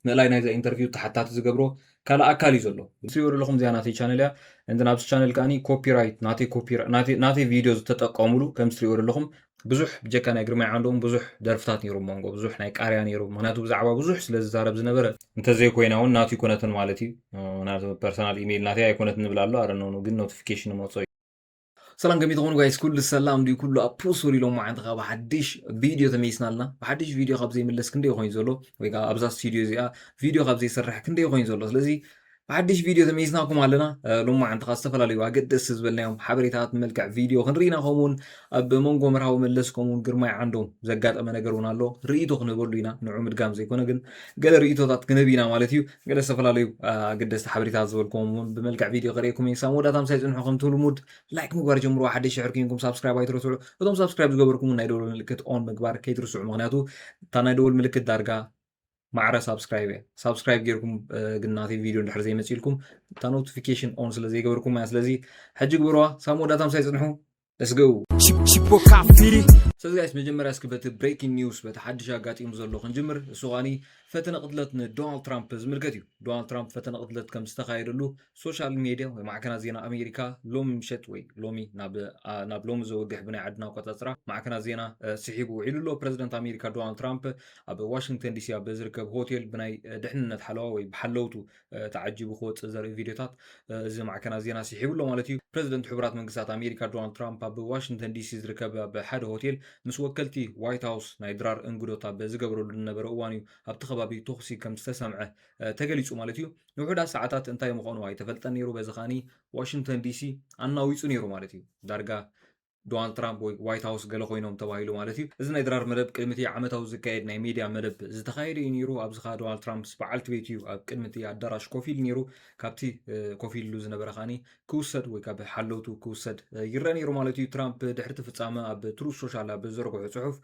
ምእላይ ናይዛ ኢንተርቪው ተሓታቲ ዝገብሮ ካልእ ኣካል እዩ ዘሎ። ትሪእዎ ዘለኹም እዚኣ ናተይ ቻነል እያ። እንትን ኣብዚ ቻነል ከዓኒ ኮፒራይት ናተይ ኮፒራ- ናተይ ናተይ ቪድዮ ዝተጠቀሙሉ ከም ትሪእዎ ዘለኹም ብዙሕ ብጀካ ናይ ግርማይ ዓንዶም ብዙሕ ደርፍታት ነይሩ፣ መንጎ ብዙሕ ናይ ቃርያ ነይሩ። ምክንያቱ ብዛዕባ ብዙሕ ስለ ዝዛረብ ዝነበረ፣ እንተዘይኮይና እውን ናቱ ይኮነትን ማለት እዩ። ናቱ ፐርሰናል ኢሜይል ናተይ ኣይኮነትን ንብል ኣሎ ኣረነኑ ግን ኖቲፊኬሽን መፅኦ እዩ። ሰላም ከመይ ትኾኑ ጋይስ? ኩሉ ሰላም ድዩ? ኩሉ ኣብ ፖስት ወሪሎም መዓንቲ ካብ ሓድሽ ቪድዮ ተመይስና ኣለና። ብሓድሽ ቪድዮ ካብ ዘይምለስ ክንደይ ኮይኑ ዘሎ? ወይ ከዓ ኣብዛ ስቱዲዮ እዚኣ ቪድዮ ካብ ዘይሰርሕ ክንደይ ኮይኑ ዘሎ? ስለዚ ብሓድሽ ቪድዮ ተመይስናኩም ኣለና። እ፣ ሎሚ መዓንቲ ካብ ዝተፈላለዩ ኣገደስቲ ዝበልናዮም ሓበሬታት መልክዕ ቪድዮ ክንርኢና፣ ከምኡውን ኣብ መንጎ መርሃዊ መለስ ከምኡውን ግርማይ ዓንዶም ዘጋጠመ ነገር እውን ኣሎ። ርእይቶ ክንህበሉ ኢና፣ ንዑ ምድጋም ዘይኮነ ግን ገለ ርእይቶታት ክንህብ ኢና ማለት እዩ። ገለ ዝተፈላለዩ፣ እ፣ ኣገደስቲ ሓበሬታት ዝበልኩም እውን ብመልክዕ ቪድዮ ከርእየኩም እየ። ሳብ መወዳእታ ምሳይ ጽንሑ። ከምቲ ልሙድ ላይክ ምግባር ጀምሩ። ሓደሽ ሽሕር ኮይንኩም ሳብስክራይብ ኣይትረስዑ። እቶም ሳብስክራይብ ዝገበርኩም እውን ናይ ደወል ምልክት ኦን ምግባር ከይትርስዑ፣ ምክንያቱ እታ ናይ ደወል ምልክት ዳርጋ ማዕረ ሳብስክራይብ እየ። ሳብስክራይብ ጌርኩም፣ እ፣ ግን ናተይ ቪድዮ እንድሕር ዘይመጽእልኩም እታ ኖቲፊኬሽን ኦን ስለ ዘይገበርኩም እያ። ስለዚ ሕጂ ግበርዋ። ሳብ መወዳእታ ምሳይ ጽንሑ። Let's go። Ci, ci può capire. ስለዚ ጋይስ መጀመርያ እስኪ በቲ ብሬኪንግ ኒውስ በቲ ሓድሽ ኣጋጢሙ ዘሎ ክንጅምር። እሱ ኸዓኒ ፈተነ ቅትለት ንዶናልድ ትራምፕ ዝምልከት እዩ። ዶናልድ ትራምፕ ፈተነ ቅትለት ከም ዝተኻየደሉ ሶሻል ሜድያ ወይ ማዕከናት ዜና ኣሜሪካ ሎሚ ምሸት ወይ ሎሚ ናብ፣ አ፣ ናብ ሎሚ ዘወግሕ ብናይ ዓድና ኣቆጻጽራ ማዕከናት ዜና፣ እ፣ ስሒቡ ውዒሉ ኣሎ። ፕረዚደንት ኣሜሪካ ዶናልድ ትራምፕ ኣብ ዋሽንግተን ዲሲ ኣብ ዝርከብ ሆቴል ብናይ፣ እ፣ ድሕንነት ሓለዋ ወይ ብሓለውቱ፣ እ፣ ተዓጂቡ ክወጽእ ዘርኢ ቪድዮታት፣ እ፣ እዚ ማዕከናት ዜና ስሒቡ ኣሎ ማለት እዩ። ፕረዚደንት ሕቡራት መንግስታት ኣሜሪካ ዶናልድ ትራምፕ ኣብ ዋሽንግተን ዲሲ ዝርከብ ኣብ ሓደ ሆቴል ምስ ወከልቲ ዋይት ሃውስ ናይ ድራር እንግዶት ኣብ ዝገብረሉ ዝነበረ እዋን እዩ ኣብቲ ከባቢ ተኹሲ ከም ዝተሰምዐ፣ እ፣ ተገሊጹ ማለት እዩ። ንውሑዳት ሰዓታት እንታይ ምዃኑ ኣይተፈልጠን ነይሩ። በዚ ኸዓኒ ዋሽንግተን ዲሲ ኣናዊጹ ነይሩ ማለት እዩ። ዳርጋ ዶናልድ ትራምፕ ወይ ዋይት ሃውስ ገለ ኮይኖም ተባሂሉ ማለት እዩ። እዚ ናይ ድራር መደብ ቅድሚ እቲ ዓመታዊ ዝካየድ ናይ ሜድያ መደብ ዝተኻየደ እዩ ነይሩ። ኣብዚ ኸዓ ዶናልድ ትራምፕ ምስ በዓልቲ ቤቱ እዩ ኣብ ቅድሚ እቲ ኣዳራሽ ኮፍ ኢሉ ነይሩ። ካብቲ፣ እ፣ ኮፍ ኢሉ ዝነበረ ኸዓኒ ክውሰድ ወይ ካብ ሓለውቱ ክውሰድ፣ እ፣ ይረአ ነይሩ ማለት እዩ። ትራምፕ ድሕሪ እቲ ፍጻመ ኣብ ትሩዝ ሶሻል ኣብ ዘርግሖ ጽሑፍ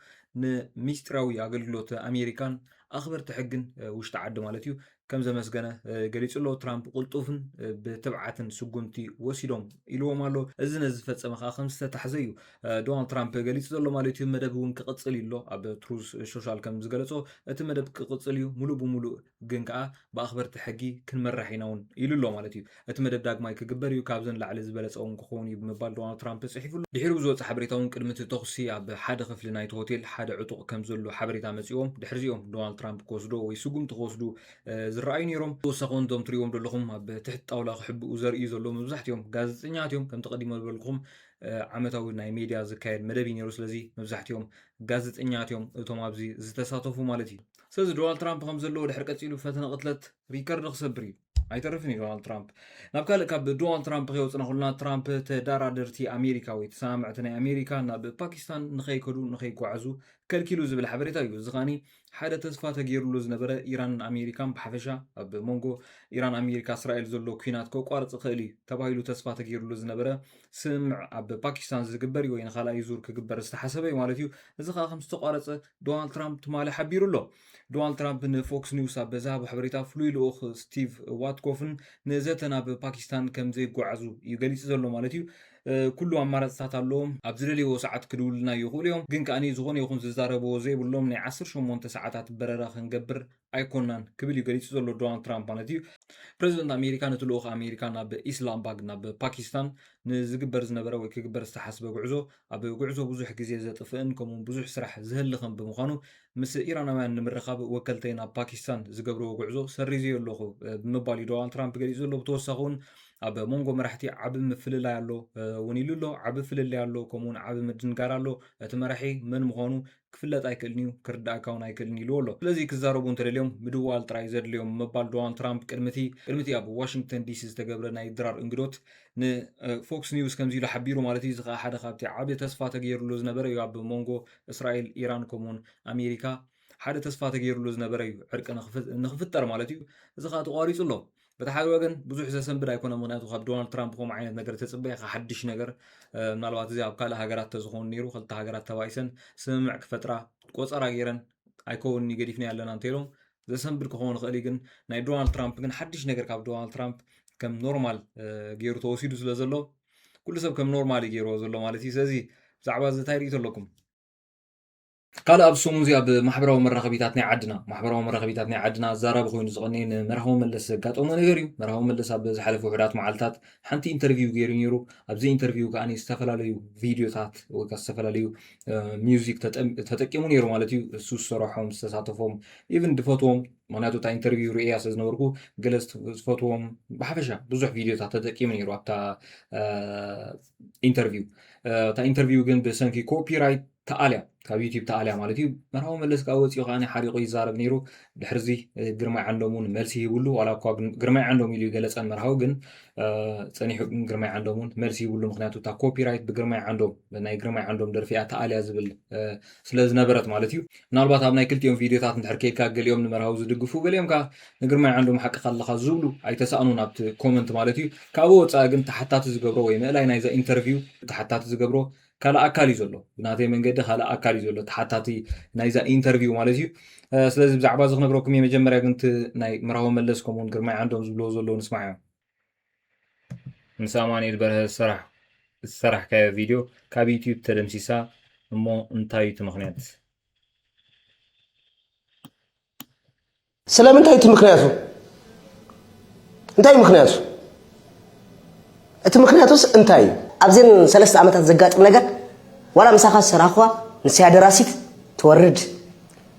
ንሚስጢራዊ ኣገልግሎት ኣሜሪካን ኣኽበርቲ ሕግን፣ እ፣ ውሽጢ ዓዲ ማለት እዩ ከም ዘመስገነ፣ እ፣ ገሊጹ ኣሎ። ትራምፕ ቅልጡፍን፣ እ፣ ብትብዓትን ስጉምቲ ወሲዶም ኢልዎም ኣሎ። እዚ ነዚ ዝፈጸመ ከኣ ከም ዝተታሕዘ እዩ፣ እ፣ ዶናልድ ትራምፕ ገሊጹ ዘሎ ማለት እዩ። መደብ እውን ክቕጽል እዩ ኣሎ። ኣብ ትሩዝ ሶሻል ከም ዝገለጾ እቲ መደብ ክቕጽል እዩ፣ ሙሉእ ብሙሉእ ግን ከኣ ብኣኽበርቲ ሕጊ ክንመራሕ ኢና እውን ኢሉ ኣሎ ማለት እዩ። እቲ መደብ ዳግማይ ክግበር እዩ፣ ካብዚ ንላዕሊ ዝበለጸ እውን ክኸውን እዩ ብምባል ዶናልድ ትራምፕ ጽሒፉ ኣሎ። ድሒሩ ብዝወጸ ሓበሬታ እውን ቅድሚ እቲ ተኹሲ ኣብ ሓደ ክፍሊ ናይቲ ሆቴል ሓደ ዕጡቕ ከም ዘሎ ሓበሬታ መጺኦም፣ ድሕሪዚኦም ዶናልድ ትራምፕ ክወስዶ ወይ ስጉምቲ ክወስዱ፣ እ፣ ዝረኣዩ ነይሮም። ተወሳኺ እውን እዞም ትሪእዎም ዘለኹም ኣብ ትሕቲ ጣውላ ክሕብኡ ዘርእዩ ዘለዉ መብዛሕትኦም ጋዜጠኛታት እዮም። ከምቲ ቀዲሞ ዝበልኩኹም፣ እ፣ ዓመታዊ ናይ ሜድያ ዝካየድ መደብ እዩ ነይሩ። ስለዚ መብዛሕትኦም ጋዜጠኛታት እዮም እቶም ኣብዚ ዝተሳተፉ ማለት እዩ። ስለዚ ዶናልድ ትራምፕ ከም ዘለዎ ድሕሪ ቀጺሉ ፈተነ ቅትለት ሪከርድ ክሰብር እዩ። ኣይተርፍን እዩ ዶናልድ ትራምፕ። ናብ ካልእ ካብ ዶናልድ ትራምፕ ከይወፅና ኩልና ትራምፕ ተዳራደርቲ ኣሜሪካ ወይ ተሰማምዕቲ ናይ ኣሜሪካ ናብ ፓኪስታን ንኸይከዱ ንኸይጓዓዙ ከልኪሉ ዝብል ሓበሬታ እዩ። እዚ ከዓኒ ሓደ ተስፋ ተገይሩሉ ዝነበረ ኢራንን ኣሜሪካን ብሓፈሻ ኣብ መንጎ ኢራን ኣሜሪካ እስራኤል ዘሎ ኲናት ከቋርፅ ይኽእል እዩ ተባሂሉ ተስፋ ተገይሩሉ ዝነበረ ስምምዕ ኣብ ፓኪስታን ዝግበር እዩ ወይ ንኻልኣይ ዙር ክግበር ዝተሓሰበ እዩ ማለት እዩ። እዚ ከዓ ከም ዝተቋረፀ ዶናልድ ትራምፕ ትማሊ ሓቢሩ ኣሎ። ዶናልድ ትራምፕ ንፎክስ ኒውስ ኣብ ዝሃቦ ሓበሬታ ፍሉይ ልኡኽ ስቲቭ ዋትኮፍን ንዘተ ናብ ፓኪስታን ከም ዘይጓዓዙ እዩ ገሊጹ ዘሎ ማለት እዩ። እ፣ ኩሉ ኣማራፅታት ኣለዎም፣ ኣብ ዝደልይዎ ሰዓት ክድውሉልና ይኽእሉ እዮም፣ ግን ከዓኒ ዝኾነ ይኹን ዝዛረብዎ ዘይብሎም ናይ ዓሰርተ ሸሞንተ ሰዓታት በረራ ክንገብር ኣይኮናን ክብል እዩ ገሊጹ ዘሎ ዶናልድ ትራምፕ ማለት እዩ። ፕረዚደንት ኣሜሪካ ነቲ ልኡኽ ኣሜሪካ ናብ ኢስላምባግ ናብ ፓኪስታን ንዝግበር ዝነበረ ወይ ክግበር ዝተሓስበ ጉዕዞ ኣብ ጉዕዞ ብዙሕ ግዜ ዘጥፍእን ከምኡውን ብዙሕ ስራሕ ዝህልኽን ብምዃኑ ምስ ኢራናውያን ንምርኻብ ወከልተይ ናብ ፓኪስታን ዝገብርዎ ጉዕዞ ሰሪዘዮ ኣለኹ፣ እ፣ ብምባል እዩ ዶናልድ ትራምፕ ገሊጹ ዘሎ። ብተወሳኺ እውን ኣብ መንጎ መራሕቲ ዓቢ ምፍልላይ ኣሎ፣ እ፣ እውን ኢሉ ኣሎ። ዓቢ ፍልልይ ኣሎ፣ ከምኡውን ዓቢ ምድንጋር ኣሎ። እቲ መራሒ መን ምዃኑ ክፍለጥ ኣይክእልን እዩ፣ ክርዳእካ እውን ኣይክእልን ኢልዎ ኣሎ። ስለዚ ክዛረቡ እንተደልዮም ምድዋል ጥራይ ዘድልዮም ምባል ዶናልድ ትራምፕ ቅድሚ እቲ ቅድሚ እቲ ኣብ ዋሽንግተን ዲሲ ዝተገብረ ናይ ድራር እንግዶት ንፎክስ ኒውስ ከምዚ ኢሉ ሓቢሩ ማለት እዩ። እዚ ከዓ ሓደ ካብቲ ዓቢ ተስፋ ተገይሩሉ ዝነበረ እዩ። ኣብ መንጎ እስራኤል፣ ኢራን ከምኡውን ኣሜሪካ ሓደ ተስፋ ተገይሩሉ ዝነበረ እዩ ዕርቂ ንኽፍ- ንኽፍጠር ማለት እዩ። እዚ ከዓ ተቋሪጹ ኣሎ። በቲ ሓደ ወገን ብዙሕ ዘሰንብድ ኣይኮነ፣ ምክንያቱ ካብ ዶናልድ ትራምፕ ከምኡ ዓይነት ነገር ተጽበየ ሓድሽ ነገር፣ እ፣ ምናልባት እዚ ኣብ ካልእ ሃገራት ተዝኸውን ነይሩ ክልተ ሃገራት ተባኢሰን ስምምዕ ክፈጥራ ቆጸራ ገይረን ኣይከውን ገዲፍና ኣለና እንተኢሎም ዘሰንብድ ክኸውን ይኽእል እዩ። ግን ናይ ዶናልድ ትራምፕ ግን ሓድሽ ነገር ካብ ዶናልድ ትራምፕ ከም ኖርማል፣ እ፣ ገይሩ ተወሲዱ ስለ ዘሎ ኩሉ ሰብ ከም ኖርማል እዩ ገይርዎ ዘሎ ማለት እዩ። ስለዚ ብዛዕባ እዚ እንታይ ርእይቶ ኣለኩም? ካልእ ኣብ ሰሙን እዚኣ ኣብ ማሕበራዊ መራኸቢታት ናይ ዓድና፣ ማሕበራዊ መራኸቢታት ናይ ዓድና ኣዛራቢ ኮይኑ ዝቐነየ ንመርሃዊ መለስ ዘጋጠሞ ነገር እዩ። መርሃዊ መለስ ኣብ ዝሓለፈ ውሑዳት መዓልታት ሓንቲ ኢንተርቪው ገይሩ ነይሩ። ኣብዚ ኢንተርቪው ከኣ ዝተፈላለዩ ቪድዮታት ወይ ከኣ ዝተፈላለዩ፣ እ፣ ሚውዚክ ተጠም-፣ ተጠቂሙ ነይሩ ማለት እዩ። እሱ ዝሰርሖም፣ ዝተሳተፎም፣ ኢቭን ድፈትዎም፣ ምኽንያቱ እታ ኢንተርቪው ርእያ ስለ ዝነበርኩ፣ ገለ ዝት-፣ ዝፈትዎም፣ ብሓፈሻ ብዙሕ ቪድዮታት ተጠቂሙ ነይሩ ኣብታ፣ እ፣ ኢንተርቪው። እ፣ እታ ኢንተርቪው ግን ብሰንኪ ኮፒራይት ተኣልያ፣ ካብ ዩቲዩብ ተኣልያ ማለት እዩ። መርሃዊ መለስ ከኣ ወፂኡ ከኣ ሓሪቑ ይዛረብ ነይሩ። ድሕርዚ፣ እ፣ ግርማይ ዓንዶም እውን መልሲ ሂብሉ፣ ዋላ እኳ ግን ግርማይ ዓንዶም ኢሉ ይገለፀን መርሃዊ ግን፣ እ፣ ፀኒሑ ግን ግርማይ ዓንዶም እውን መልሲ ሂብሉ፣ ምኽንያቱ እታ ኮፒራይት ብግርማይ ዓንዶም፣ ናይ ግርማይ ዓንዶም ደርፊ እያ ተኣልያ ዝብል፣ እ፣ ስለ ዝነበረት ማለት እዩ። ምናልባት ኣብ ናይ ክልቲኦም ቪድዮታት እንድሕር ከይድካ ገሊኦም ንመርሃዊ ዝድግፉ፣ ገሊኦም ከኣ ንግርማይ ዓንዶም ሓቅኻ ኣለኻ ዝብሉ ኣይተሳእኑን ኣብቲ ኮመንት ማለት እዩ። ካብኡ ወፃኢ ግን ተሓታቲ ዝገብሮ ወይ ምእላይ ናይዛ ኢንተርቪው ተሓታቲ ዝገብሮ ካልእ ኣካል እዩ ዘሎ። ብናተይ መንገዲ ካልእ ኣካል እዩ ዘሎ። ተሓታቲ ናይዛ ኢንተርቪው ማለት እዩ። እ፣ ስለዚ ብዛዕባ እዚ ክነግረኩም እየ። መጀመርያ ግን እቲ ናይ መርሃዊ መለስ ከምኡውን ግርማይ ዓንዶም ዝብልዎ ዘለዉ ንስማዕ እዮም። ምስ ኣማኑኤል በርሀ ዝሰራሕ-፣ ዝሰራሕካዮ ቪድዮ ካብ ዩቲዩብ ተደምሲሳ እሞ እንታይ እዩ እቲ ምኽንያት? ስለምንታይ እቲ ምኽንያቱ? እንታይ እዩ ምኽንያቱ? እቲ ምኽንያቱስ እንታይ እዩ? ኣብዘን ሰለስተ ዓመታት ዘጋጥም ነገር ዋላ ምሳኻ ዝሰራኽዋ ንስያ ደራሲት ትወርድ።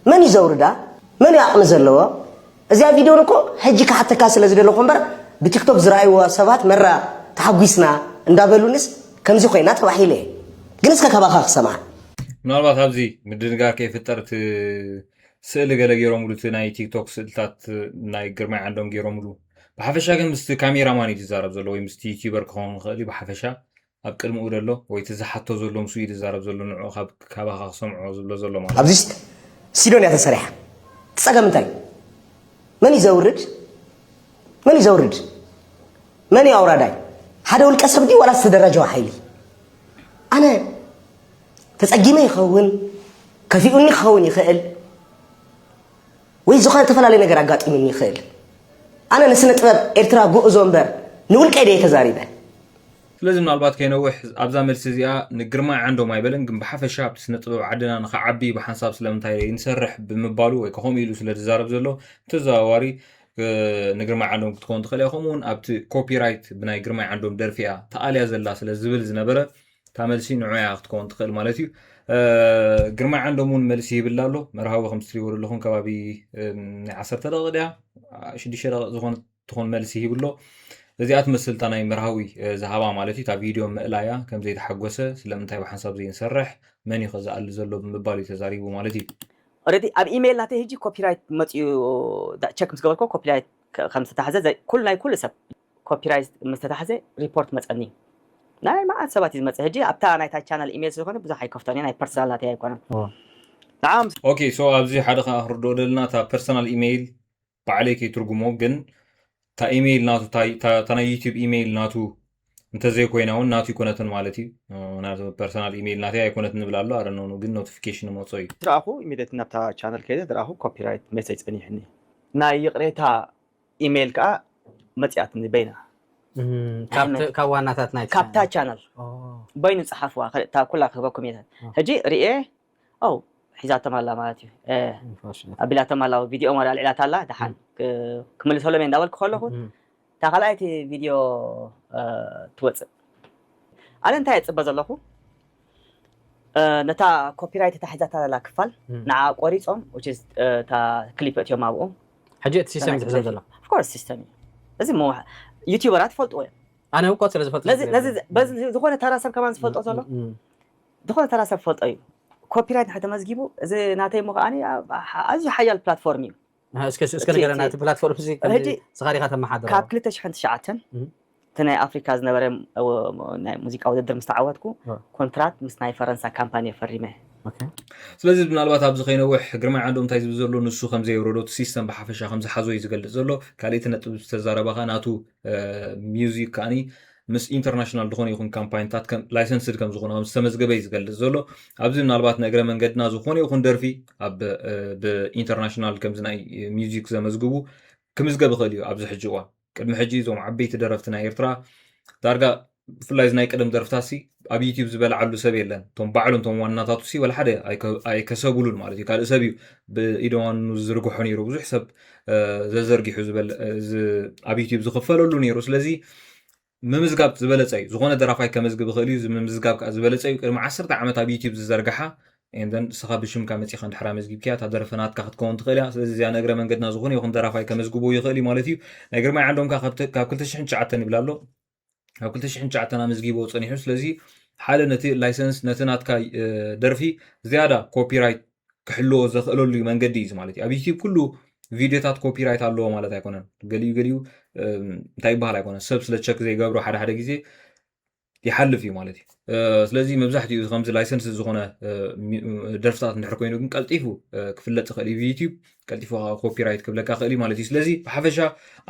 መን እዩ ዘውርዳ? መን እዩ ዓቕሚ ዘለዎ? እዚኣ ቪድዮን እኮ ሕጂ ክሓተካ ስለ ዝደለኹ እምበር ብቲክቶክ ዝረኣይዎ ሰባት መራ ተሓጒስና እንዳበሉንስ ከምዚ ኮይና ተባሂለ። ግን እስከ ካባኻ ክሰምዓ። ምናልባት ኣብዚ ምድንጋር ከይፍጠር እቲ ስእሊ ገለ ገይሮምሉ፣ እቲ ናይ ቲክቶክ ስእልታት ናይ ግርማይ ዓንዶም ገይሮምሉ። ብሓፈሻ ግን ምስቲ ካሜራማን እዩ ዝዛረብ ዘሎ ወይ ምስቲ ዩቲዩበር ክኸውን ይኽእል እዩ። ብሓፈሻ ኣብ ቅድሚኡ ዘሎ ወይ እቲ ዝሓቶ ዘሎ ምስኡ እዩ ዝዛረብ ዘሎ፣ ንዕኡ ካብ ካባኻ ክሰምዖ ዝብሎ ዘሎ ማለት እዩ። ኣብዚስ ሲዶን እያ ተሰሪሓ። እቲ ጸገም እንታይ? መን እዩ ዘውርድ? መን እዩ ዘውርድ? መን እዩ ኣውራዳይ? ሓደ ውልቀ ሰብ ድዩ ዋላስ ዝተደራጀወ ሓይሊ? ኣነ ተጸጊመ ይኸውን፣ ከፊኡኒ ክኸውን ይኽእል፣ ወይ ዝኾነ ዝተፈላለየ ነገር ኣጋጢሙኒ ይኽእል። ኣነ ንስነ ጥበብ ኤርትራ ጉዕዞ እምበር ንውልቀይ ደየ ተዛሪበ። ስለዚ ምናልባት ከይነውሕ ኣብዛ መልሲ እዚኣ ንግርማይ ዓንዶም ኣይበለን፣ ግን ብሓፈሻ ኣብቲ ስነ ጥበብ ዓድና ንኽዓቢ ብሓንሳብ ስለምንታይ ዘይንሰርሕ ብምባሉ ወይ ከ ከምኡ ኢሉ ስለ ዝዛረብ ዘሎ ተዘዋዋሪ፣ እ፣ ንግርማይ ዓንዶም ክትከውን ትኽእል እያ። ከምኡ እውን ኣብቲ ኮፒራይት ብናይ ግርማይ ዓንዶም ደርፊ እያ ተኣልያ ዘላ ስለ ዝብል ዝነበረ እታ መልሲ ንዑ እያ ክትከውን ትኽእል ማለት እዩ። እ፣ ግርማይ ዓንዶም እውን መልሲ ይብል ኣሎ። መርሃዊ ከም ትሪእዎ ዘለኹም ከባቢ፣ እ፣ ናይ ዓሰርተ ደቂቕ ድያ፣ ሽዱሽተ ደቂቕ ዝኾነት ትኾን መልሲ ሂብሎ። እዚኣ ትመስል እታ ናይ መርሃዊ፣ እ፣ ዝሃባ ማለት እዩ። እታ ቪድዮ ምእላያ ከም ዘይተሓጎሰ፣ ስለምንታይ ብሓንሳብ ዘይንሰርሕ፣ መን እዩ ከ ዝኣሊ ዘሎ ብምባል እዩ ተዛሪቡ ማለት እዩ። ኦረዲ ኣብ ኢሜይል ናተይ ሕጂ ኮፒራይት መፅኡ ዳ-፣ ቸክ ምስ ገበርኮ ኮፒራይት ከ-፣ ከም ዝተታሕዘ ዘ-፣ ኩሉ ናይ ኩሉ ሰብ ኮፒራይት ምስ ተታሕዘ ሪፖርት መፀኒ። ናይ መዓት ሰባት እዩ ዝመፅእ። ሕጂ ኣብታ ናይታ ቻናል ኢሜይል ስለዝኾነ ብዙሕ ኣይከፍቶን እየ፣ ናይ ፐርሰናል ናተይ ኣይኮነን። ኦ። ንዓም ኦኬ፣ ሶ ኣብዚ ሓደ ከዓ ክርድኦ ደልና እታ ፐርሰናል ኢሜይል ባዕለይ ከይትርጉሞ፣ ግን እታ ኢሜይል ናቱ፣ እታ፣ እታ፣ እታ ናይ ዩቲዩብ ኢሜይል ናቱ እንተዘይኮይና እውን ናቱ ኣይኮነትን ማለት እዩ። እ፣ ናቱ ፐርሰናል ኢሜይል ናተይ ኣይኮነትን ንብል ኣሎ፣ ኣረነኑ ግን ኖቲፊኬሽን መጾ እዩ። ዝረኣኹ ኢሚድየት ናብታ ቻነል ከይደ ዝረኣኹ ኮፒራይት ሜሴጅ ጸኒሕኒ። ናይ ይቕሬታ ኢሜይል ከኣ መጺኣትኒ በይና። እም፣ ካብ ተ-፣ ካብ ዋናታት ናይ ካብታ ቻነል ኦ፣ በይኑ ጸሓፍዋ፣ ከ-፣ እታ ኩላ ክህበኩም እየ። ኦ። ሕጂ ርኤ፣ ኦ፣ ሒዛቶም ኣላ ማለት እዩ። እ፣ ፋሽን። ኣቢላቶም ኣላ፣ ቪድዮ ማለት ኣልዒላታ ኣላ፣ ደሓን ክ-፣ ክምልሰሎም እየ እንዳበልኩ ከለኹ፣ እም፣ እታ ካልኣይቲ ቪድዮ፣ እ፣ ትወጽእ። ኣነ እንታይ እጽበ ዘለኹ? እ፣ ነታ ኮፒራይት እታ ሒዛታ ዘላ ክፋል እም። ንዓ ቆሪጾም፣ which is፣ እ፣ እታ ክሊፕ እትዮም ኣብኡ። ሕጂ እቲ ሲስተም ዝሕዞም ዘሎ። Of course ሲስተም እዩ። እዚ መዋ-፣ ዩቲዩበራት ይፈልጥዎ እዮም። ኣነ እኮ ስለ ዝፈልጥ ነዚ፣ ዝብል ነዚ፣ እየ። በዚ ዝኾነ ተራ ሰብ ከማን ዝፈልጦ ዘሎ፣ እም፣ ዝኾነ ተራ ሰብ ፈልጦ እዩ። ኮፒራይት እንድሕር ተመዝጊቡ፣ እዚ ናተይ እሞ ከኣኒ ኣብ፣ ኣዝዩ ሓያል ፕላትፎርም እዩ። ኣህ፣ እስከ፣ እስከ እቲ፣ ንገረና፣ እቲ እቲ ፕላትፎርም እዚ ከምዚ ሕጂ ስኻ ዲኻ ተመሓድሮ? ካብ ክልተ ሽሕን ትሽዓተን እም። እቲ ናይ ኣፍሪካ ዝነበረ፣ እ፣ ናይ ሙዚቃ ውድድር ምስ ተዓወትኩ፣ እ። ኮንትራት ምስ ናይ ፈረንሳ ካምፓኒ ፈሪመ። ኦኬ። ስለዚ ምናልባት ኣብዚ ከይነውሕ ግርማይ ዓንዶም እንታይ ዝብል ዘሎ ንሱ ከም ዘየውረዶ እቲ ሲስተም ብሓፈሻ ከም ዝሓዞ እዩ ዝገልጽ ዘሎ። ካልኣይቲ ነጥቢ ዝተዛረባኻ ናቱ፣ እ፣ ሚውዚክ ከኣኒ ምስ ኢንተርናሽናል ዝኾነ ይኹን ካምፓኒታት ከም ላይሰንስድ ከም ዝኾነ ከም ዝተመዝገበ እዩ ዝገልጽ ዘሎ። ኣብዚ ምናልባት ንእግረ መንገድና ዝኾነ ይኹን ደርፊ ኣብ፣ እ፣ ብኢንተርናሽናል ከምዚ ናይ ሚውዚክ ዘመዝግቡ ክምዝገብ ይኽእል እዩ። ኣብዚ ሕጂ እዋን ቅድሚ ሕጂ እዞም ዓበይቲ ደረፍቲ ናይ ኤርትራ ዳርጋ ብፍላይ እዚ ናይ ቀደም ደርፍታሲ ኣብ ዩቲዩብ ዝበልዓሉ ሰብ የለን። እቶም ባዕሎም እቶም ዋናታቱ ሲ ወላ ሓደ ኣይከ- ኣይከሰቡሉን ማለት እዩ። ካልእ ሰብ እዩ ብኢደዋኑ ዝዝርግሖ ነይሩ። ብዙሕ ሰብ እ፣ ዘዘርጊሑ ዝበል እ፣ ዝ- ኣብ ዩቲዩብ ዝኽፈለሉ ነይሩ። ስለዚ ምምዝጋብ ዝበለፀ እዩ። ዝኾነ ደራፋይ ከመዝግብ ይኽእል እዩ። እዚ ምምዝጋብ ከዓ ዝበለፀ እዩ። ቅድሚ ዓሰርተ ዓመት ኣብ ዩቲዩብ ዝዘርግሓ and then ንስኻ ብሽምካ መፂኻ እንድሕር ኣመዝጊብካያ እታ ደርፊ ናትካ ክትከውን ትኽእል እያ። ስለዚ እዚኣ ንእግረ መንገድና ዝኾነ ይኹን ደራፋይ ከመዝግቦ ይኽእል እዩ ማለት እዩ። ናይ ግርማይ ዓንዶም ከዓ ካብ ተ- ካብ ክልተ ሽሕን ትሽዓተን ይብል ኣሎ። ካብ ክልተ ሽሕን ትሽዓተን ኣመዝጊቦ ፀኒሑ። ስለዚ ሓደ ነቲ ላይሰንስ ነቲ ናትካ እ፣ ደርፊ ዝያዳ ኮፒራይት ክሕልዎ ዘኽእለሉ መንገዲ እዩ ማለት እዩ። ኣብ ዩቲዩብ ኩሉ ቪዲዮታት ኮፒራይት ኣለዎ ማለት ኣይኮነን። ገሊኡ ገሊኡ እም፣ እንታይ ይበሃል ኣይኮነን፣ ሰብ ስለ ቸክ ዘይገብሮ ሓደ ሓደ ግዜ ይሓልፍ እዩ ማለት እዩ። እ፣ ስለዚ መብዛሕትኡ ከምዚ ላይሰንስ ዝኾነ እ፣ ሚ- ደርፍታት እንድሕር ኮይኑ ግን ቀልጢፉ እ፣ ክፍለጥ ይኽእል እዩ ብዩቲዩብ፣ ቀልጢፉ ከዓ ኮፒራይት ክብለካ ይኽእል እዩ ማለት እዩ። ስለዚ ብሓፈሻ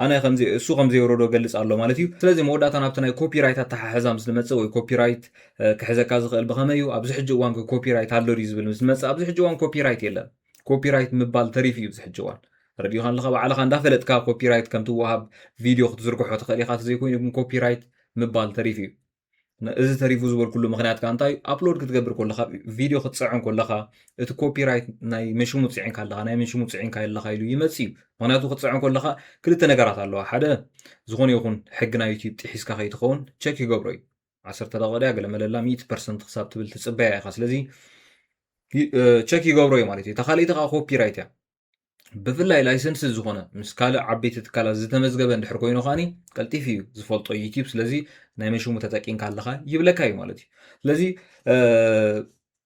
ኣነ ከምዚ እሱ ከም ዘይወረዶ ገልጽ ኣሎ ማለት እዩ። ስለዚ መወዳእታ ናብቲ ናይ ኮፒራይት ኣተሓሕዛ ምስ ንመጽእ ወይ ኮፒራይት እ፣ ክሕዘካ ዝኽእል ብኸመይ እዩ? ኣብዚ ሕጂ እዋን ኮፒራይት ኣሎ ድዩ ዝብል ምስ ንመጽእ ኣብዚ ሕጂ እዋን ኮፒራይት የለን። ኮፒራይት ምባል ተሪፉ እዩ ኣብዚ ሕጂ እዋን። ተረዲእካ ኣለኻ? ባዕልኻ እንዳፈለጥካ ኮፒራይት ከም ትወሃብ ቪድዮ ክትዝርግሖ ትኽእል ኢኻ። ተዘይኮይኑ ግን ኮፒራይት ምባል ተሪፉ እዩ። ነ- እዚ ተሪፉ ዝበልኩሉ ምኽንያት ከዓ እንታይ? ኣፕሎድ ክትገብር ከለኻ፣ ቪድዮ ክትፅዕን ከለኻ፣ እቲ ኮፒራይት ናይ መሽሙ ፅዒንካ ኣለኻ፣ ናይ መሽሙ ፅዒንካ ኣለኻ ኢሉ ይመፅእ እዩ። ምኽንያቱ ክትፅዕን ከለኻ ክልተ ነገራት ኣለዋ። ሓደ፣ ዝኾነ ይኹን ሕጊ ናይ ዩቲዩብ ጥሒስካ ከይትኸውን ቸክ ይገብሮ እዩ። ዓሰርተ ደቂቃ ድያ ገለ መለላ ሚእቲ ፐርሰንት ክሳብ ትብል ትፅበያ ኢኻ። ስለዚ ይ- እ፣ ቸክ ይገብሮ እዩ ማለት እዩ። እታ ካልኣይቲ ከዓ ኮፒራይት እያ። ብፍላይ ላይሰንስ ዝኾነ ምስ ካልእ ዓበይቲ ትካላት ዝተመዝገበ እንድሕር ኮይኑ ከዓኒ ቀልጢፉ እዩ ዝፈልጦ ዩቲዩብ። ስለዚ ናይ መሽሙ ተጠቂምካ ኣለኻ ይብለካ እዩ ማለት እዩ። ስለዚ እ፣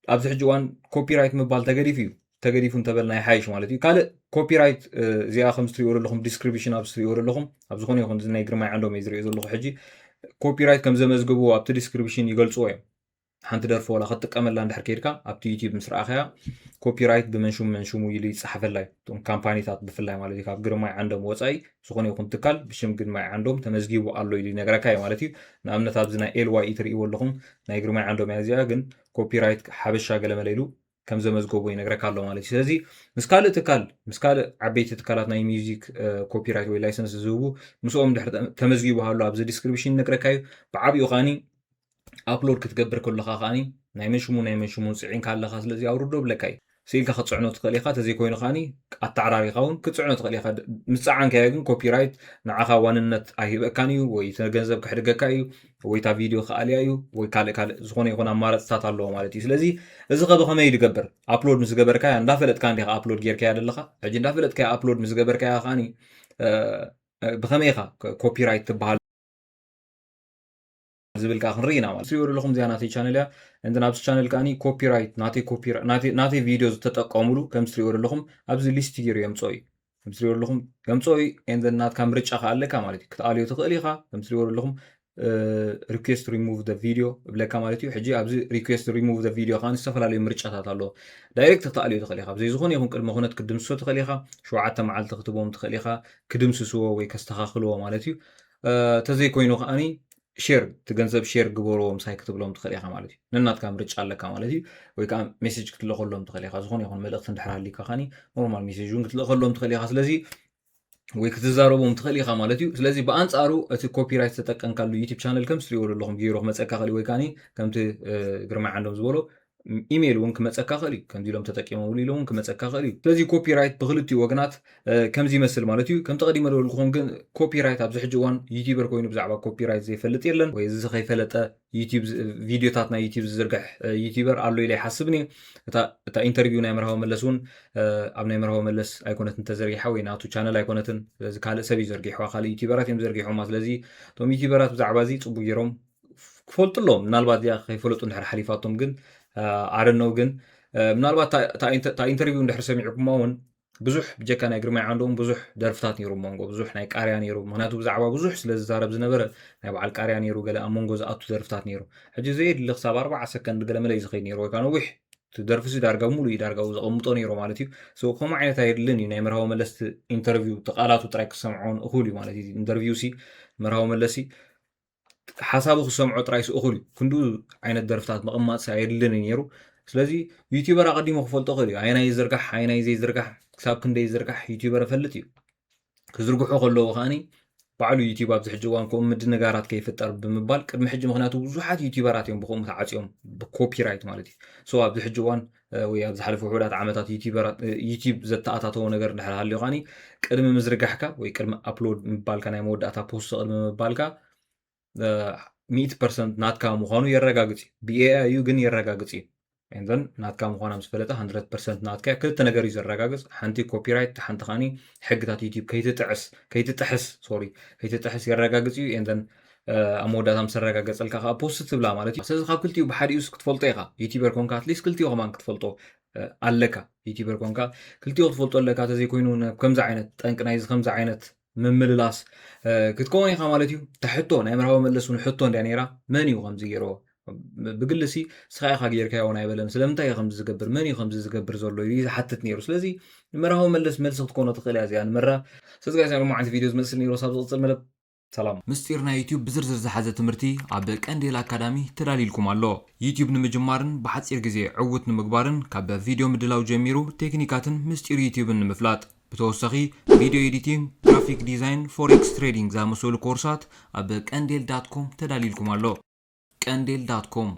ኣብዚ ሕጂ እዋን ኮፒራይት ምባል ተገዲፉ እዩ። ተገዲፉ እንተበልና ይሓይሽ ማለት እዩ። ካልእ ኮፒራይት እ፣ እዚኣ ከም ዝትሪእዎ ዘለኹም ዲስክሪፕሽን ኣብ ዝትሪእዎ ዘለኹም ኣብ ዝኾነ ይኹን እዚ ናይ ግርማይ ዓንዶም እዩ ዝሪኦ ዘለኹ ሕጂ ኮፒራይት ከም ዘመዝግብዎ ኣብቲ ዲስክሪፕሽን ይገልፅዎ እዮም። ሓንቲ ደርፊ ዋላ ክትጥቀመላ እንድሕር ከይድካ ኣብቲ ዩቲዩብ ምስ ረኣኸያ ኮፒራይት ብመንሹም መንሹሙ ኢሉ ይፀሓፈላ እዩ። እቶም ካምፓኒታት ብፍላይ ማለት እዩ ካብ ግርማይ ዓንዶም ወፃኢ ዝኾነ ይኹን ትካል ብሽም ግርማይ ዓንዶም ተመዝጊቡ ኣሎ ኢሉ ይነግረካ እዩ ማለት እዩ። ንኣብነት ኣብዚ ናይ ኤልዋይ ትርእይዎ ኣለኹም ናይ ግርማይ ዓንዶም እያ እዚኣ፣ ግን ኮፒራይት ሓበሻ ገለመለ ኢሉ ከም ዘመዝገቡ ይነግረካ ኣሎ ማለት እዩ። ስለዚ ምስ ካልእ ትካል ምስ ካልእ ዓበይቲ ትካላት ናይ ሚውዚክ እ፣ ኮፒራይት ወይ ላይሰንስ ዝህቡ ምስኦም ድሕር ተመዝጊቡ ኣሎ ኣብዚ ዲስክሪፕሽን ይነግረካ እዩ። ብዓብኡ ከዓኒ ኣፕሎድ ክትገብር ከለኻ ከዓኒ ናይ መሽሙ ናይ መሽሙ ፅዒንካ ኣለኻ። ስለዚ ኣውርዶ ብለካ እዩ። ስኢልካ ክትፅዕኖ ትኽእል ኢኻ። ተዘይኮይኑ ከዓኒ ኣተዓራሪኻ እውን ክትፅዕኖ ትኽእል ኢኻ። ምስ ፀዓንካዮ ግን ኮፒራይት ንዓኻ ዋንነት ኣይህበካን እዩ፣ ወይ እቲ ገንዘብ ክሕድገካ እዩ፣ ወይ እታ ቪድዮ ክኣልያ እዩ፣ ወይ ካልእ ካልእ ዝኾነ ይኹን ኣማራፅታት ኣለዎ ማለት እዩ። ስለዚ እዚ ኸ ብኸመይ ድገብር? ኣፕሎድ ምስ ገበርካያ እንዳፈለጥካ እንዲኻ ኣፕሎድ ጌርካያ ዘለኻ። ሕጂ እንዳፈለጥካያ ኣፕሎድ ምስ ገበርካያ ከዓኒ እ፣ እ፣ ብኸመይ ኢኻ ኮ- ኮፒራይት ትበሃል ዝብል ከዓ ክንርኢ ኢና ማለት ትሪእዎ ዘለኹም እዚኣ ናተይ ቻነል እያ። እንትን ኣብዚ ቻነል ከዓኒ ኮፒራይት ናተይ ኮፒራ- ናተይ ናተይ ቪድዮ ዝተጠቀሙሉ ከም ትሪእዎ ዘለኹም ኣብዚ ሊስት ገይሩ የምፅኦ እዩ። ከም ትሪእዎ ዘለኹም የምፅኦ እዩ። And then ናትካ ምርጫ ከዓ ኣለካ ማለት እዩ። ክትኣልዮ ትኽእል ኢኻ። ከም ትሪእዎ ዘለኹም request remove the video እብለካ ማለት እዩ። ሕጂ ኣብዚ request remove the video ከዓ ዝተፈላለዩ ምርጫታት ኣለዎ። ዳይሬክት ክትኣልዮ ትኽእል ኢኻ። ብዘይ ዝኾነ ይኹን ቅድመ ኩነት ክትድምስሶ ትኽእል ኢኻ። ሸውዓተ መዓልቲ ክትቦም ትኽእል ኢኻ ክድምስስዎ ወይ ከስተኻኽልዎ ማለት እዩ። እ፣ ተዘይኮይኑ ከዓኒ ሼር እቲ ገንዘብ ሼር ግበርዎ ምሳይ ክትብሎም ትኽእል ኢኻ ማለት እዩ። ነናትካ ምርጫ ኣለካ ማለት እዩ። ወይ ከዓ ሜሴጅ ክትልእኸሎም ትኽእል ኢኻ። ዝኾነ ይኹን መልእኽቲ እንድሕር ሃሊካ ከዓኒ ኖርማል ሜሴጅ እውን ክትልእኸሎም ትኽእል ኢኻ። ስለዚ ወይ ክትዛረቦም ትኽእል ኢኻ ማለት እዩ። ስለዚ ብኣንፃሩ እቲ ኮፒራይት ዝተጠቀምካሉ ዩቲብ ቻነል ከም ትሪእዎ ዘለኹም ገይሩ ክመፀካ ክእል ወይ ከዓኒ ከምቲ እ፣ ግርማይ ዓንዶም ዝበሎ ኢሜይል እውን ክመፀካ ክእል እዩ። ከምዚ ኢሎም ተጠቂሞምሉ ኢሎም እውን ክመፀካ ክእል እዩ። ስለዚ ኮፒራይት ብክልቲኡ ወገናት እ፣ ከምዚ ይመስል ማለት እዩ። ከምቲ ቀዲመ ዝበልኩኹም ግን ኮፒራይት ኣብዚ ሕጂ እዋን ዩቲበር ኮይኑ ብዛዕባ ኮፒራይት ዘይፈልጥ የለን። ወይ እዚ ከይፈለጠ ዩቲብ ዝ- ቪድዮታት ናይ ዩቲብ ዝዝርግሕ እ፣ ዩቲበር ኣሎ ኢለ ይሓስብን እየ። እታ እታ ኢንተርቪው ናይ መርሃዊ መለስ እውን እ፣ ኣብ ናይ መርሃዊ መለስ ኣይኮነትን ተዘርጊሓ ወይ ናቱ ቻነል ኣይኮነትን። ስለዚ ካልእ ሰብ እዩ ዘርጊሕዋ፣ ካልእ ዩቲበራት እዮም ዘርጊሖማ። ስለዚ እቶም ዩቲበራት ብዛዕባ እዚ ፅቡቅ ገይሮም ክፈልጡ ኣለዎም። ምናልባት እዚኣ ከይፈለጡ እንድሕር ሓሊፋቶም ግን ኣረነው ግን እ፣ ምናልባት እታ- እታ ኢንተ- እታ ኢንተርቪው እንድሕር ሰሚዕኩማ እውን ብዙሕ ብጀካ ናይ ግርማይ ዓንዶም ብዙሕ ደርፍታት ነይሩ ኣብ መንጎ ብዙሕ ናይ ቃርያ ነይሩ። ምክንያቱ ብዛዕባ ብዙሕ ስለ ዝዛረብ ዝነበረ ናይ በዓል ቃርያ ነይሩ፣ ገለ ኣብ መንጎ ዝኣቱ ደርፍታት ነይሩ። ሕጂ ዘየድሊ ክሳብ ኣርባዓ ሰከንድ ገለ መለ እዩ ዝኸይድ ነይሩ ወይ ከዓ ነዊሕ እቲ ደርፊ ሲ ዳርጋ ሙሉ እዩ ዳርጋ ዘቐምጦ ነይሩ ማለት እዩ። So ከምኡ ዓይነት ኣየድልን እዩ። ናይ መርሃዊ መለስ ኢንተርቪው እቲ ቃላቱ ጥራይ ክሰምዖን እኹል እዩ ማለት እዩ። ኢንተርቪው ሲ መርሃዊ መለስ ሲ ሓሳቡ ክሰምዖ ጥራይ ሲ እኹል እዩ። ክንድኡ ዓይነት ደርፍታት ምቕማጥ ሲ ኣየድልን እዩ ነይሩ። ስለዚ ዩቲበር ኣቐዲሙ ክፈልጦ ክእል እዩ። ኣየናይ ይዝርጋሕ ኣየናይ ዘይዝርጋሕ ክሳብ ክንደይ ይዝርጋሕ ዩቲበር እፈልጥ እዩ። ክዝርግሑ ከለዉ ከዓኒ ባዕሉ ዩቲዩብ ኣብዚ ሕጂ እዋን ከምኡ ምድንጋራት ከይፍጠር ብምባል ቅድሚ ሕጂ፣ ምክንያቱ ብዙሓት ዩቲዩበራት እዮም ብከምኡ ተዓፅዮም፣ ብኮፒራይት ማለት እዩ። ሶ ኣብዚ ሕጂ እዋን ወይ ኣብ ዝሓለፉ ውሑዳት ዓመታት ዩቲዩብ ዘተኣታተዎ ነገር እንድሕር ሃልዩ ከዓኒ ቅድሚ ምዝርጋሕካ ወይ ቅድሚ ኣፕሎድ ምባልካ፣ ናይ መወዳእታ ፖስት ቅድሚ ምባልካ ሚእቲ ፐርሰንት ናትካ ምዃኑ የረጋግፅ እዩ። ብኤኣይ እዩ ግን የረጋግፅ እዩ። And then ናትካ ምዃና ምስ ፈለጠ ሃንድረድ ፐርሰንት ናትካ። ክልተ ነገር እዩ ዘረጋግፅ። ሓንቲ ኮፒራይት፣ ሓንቲ ከዓኒ ሕግታት ዩቲዩብ ከይትጥዕስ፣ ከይትጥሕስ፣ ሶሪ፣ ከይትጥሕስ የረጋግፅ እዩ። And then ኣብ መወዳእታ ምስ ኣረጋገፀልካ ከዓ ፖስት ትብላ ማለት እዩ። ስለዚ ካብ ክልቲኡ ብሓዲኡስ ክትፈልጦ ኢኻ። ዩቲዩበር ኮንካ ኣትሊስት ክልቲኡ ከማን ክትፈልጦ ኣለካ። ዩቲዩበር ኮንካ ክልቲኡ ክትፈልጦ ኣለካ። ተዘይኮይኑ ናብ ከምዚ ዓይነት ጠንቂ ናይዚ ከምዚ ዓይነት ምምልላስ ክትከውን ኢኻ ማለት እዩ። ተሕቶ ናይ መርሃዊ መለስ እውን ሕቶ እንድያ ነይራ። መን እዩ ከምዚ ገይርዎ? ብግልሲ እስኻ ኢኻ ጌርካዮ እውን ኣይበለን። ስለምንታይ እዩ ከምዚ ዝገብር? መን እዩ ከምዚ ዝገብር ዘሎ? ኢሉ እዩ ዝሓትት ነይሩ። ስለዚ ንመርሃዊ መለስ መልሲ ክትኮኖ ትኽእል እያ እዚኣ ንመራ። ስለዚ ጋይስ፣ ናይ ሎማዓንቲ ቪድዮ ዝመስል ነይሩ። ሳብ ዝቕፅል መደብ ሰላም። ምስጢር ናይ ዩቲዩብ ብዝርዝር ዝሓዘ ትምህርቲ ኣብ ቀንዴል ኣካዳሚ ተዳሊልኩም ኣሎ። ዩቲዩብ ንምጅማርን ብሓፂር ግዜ ዕውት ንምግባርን ካብ ቪድዮ ምድላው ጀሚሩ ቴክኒካትን ምስጢር ዩቲዩብን ንምፍላጥ ብተወሳኺ ቪድዮ ኤዲቲንግ፣ ግራፊክ ዲዛይን፣ ፎሬክስ ትሬዲንግ ዝኣመሰሉ ኮርሳት ኣብ ቀንዴል ዳት ኮም ተዳሊልኩም ኣሎ። ቀንዴል ዳት ኮም